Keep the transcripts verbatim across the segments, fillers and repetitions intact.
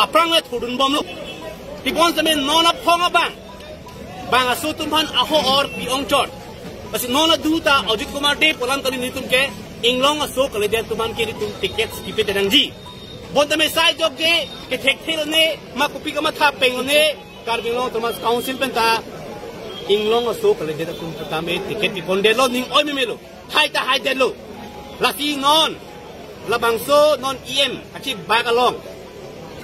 Aphrang le thurdun bomlo. Tebon setame non aphong abang, bang aso atum aphan aho-or pi-ong chot. Lasi non adu ta Ajit Kumar Dey pu alam kali nelitum ke inglong aso kalidet atum aphan ke nelitum ticket kipedet nangji. Bonta me sai jok je kethekthe lone, ma kopi kamatha peng lone, Karbi Anglong Autonomous Council pen ta inglong aso kalidet atum ta me ticket kipondetlo, ning oi memelo. Hai ta haidetlo. Lasi non labangso non E M achi bak along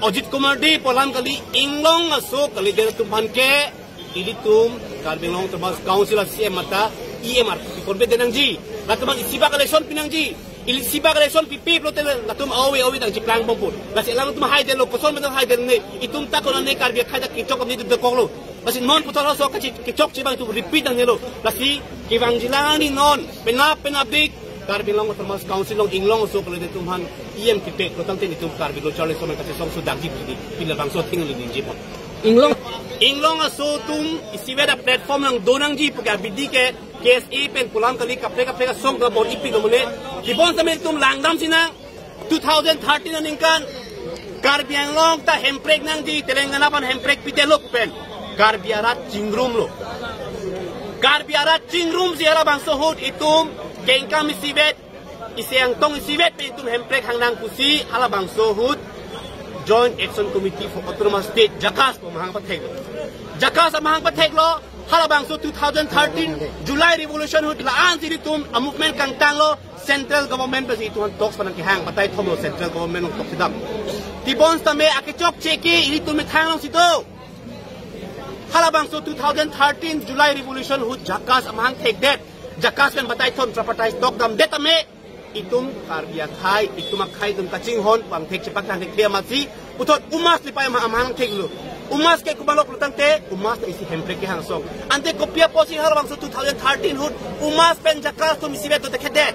Ajit Kumar Dey pu alam kali inglong aso kalidet atum aphan ke ilitum Karbi Anglong Autonomous Council a C E M mate E M ar kipedet nangji. Latum aphan isibak election pinangji. Ili isibak election pipe pulote latum awe awe dang chiplang bompo. Lasi alangtum haidetlo, koson pen haidetlo ne. Itum ta konane Karbi akhai ta kechok amni itum ta koklo. Lasi non puthot laso kachi kechokche abang itum repeat nangnelo. Lasi kevangjilang arni non penap penapdik Karbi Anglong Autonomous Council along inglong aso kalidet atum aphan E M kipe pulotangte itum Karbi Lo Charli Asong kachesong sudakji pu pini labangso athe neli ningje pon. Inglong, inglong aso atum isivet a platform along do nangji pu ke abidi ke K S A pen pu alam kali kaprek kaprek asong kabor-i pik lo mane. Tebon setame itum langdam sinang. Two thousand thirteen aningkan Karbi Anglong ta hemprek nangji, Telangana aphan hemprek pidetlo pen Karbi arat chingrumlo. Karbi arat chingrumsi halabangso ahut itum kengkam isivet, isi angtong isivet pen itum hemprek hang nang pusi halabangso ahut Joint Action Committee for Autonomous State, JACAS pu amahang patheklo. JACAS amahang patheklo. Halabangso two thousand thirteen July Revolution ahut la-ansi ilitum a movement kangtanglo. Central government pensi itum aphan talks pen nangkehang, batai thomlo central government along talks si dam. Tebon setame akechokche ke ilitum methang alongsi do. Halabangso two thousand thirteen July Revolution ahut JACAS amahang thekdet, JACAS pen batai thom tripartite talk damdet tame itum Karbi akhai, itum akhai itum kachinghon, bang thek chepak thang thekthe amatsi puthot UMAS lipai ama amahang theklo. UMAS ke kopi lo pulotangte, UMAS ta isi hemprek kehang asong. Ante kopi apotsi halabangso two thousand thirteen ahut UMAS pen JACAS atum isivet dothekthedet.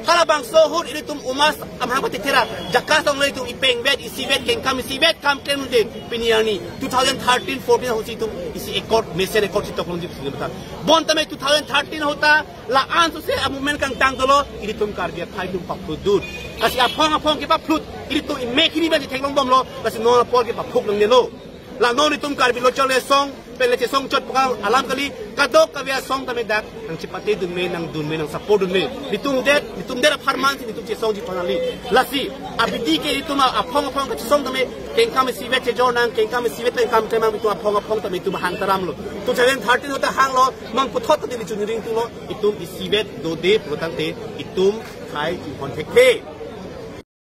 Halabangso ahut ilitum UMAS amahang pathekthera, JACAS along le itum ipengvet, isivet, kengkam isivet, kam klem unde. Pini arni two thousand thirteen fourteen ahutsi itum isi accord, mesen accord si tok longji pusi neli matha. Bonta me two thousand thirteen ahut ta la-an sose a movement kangtang dolo, ilitum Karbi akhai atum paphlut dun. Lasi aphong aphong kepaphlutji ilitum imek hini abang theklong bomlo, lasi non apor kepaphuk nangnelo. La non itum Karbi Lo Charli Asong pen le chesong chot pu alam kali, kadokave asong tame dak nangchipate dun me, nangdun me, nangsupport dun me. Itum det, itum det apharman si itum chesongji pon kali. Lasi abidi ke itum aphong aphong kachesong tame kengkam isivet chejor nang, kengkam isivet pen kam klem nang, itum aphong aphong tame itum hang taramlo. Two thousand thirteen ahut ta hanglo, non puthot ta neli chunring tulo, itum isivet dode pulotangte itum akhai chinghon thekthe.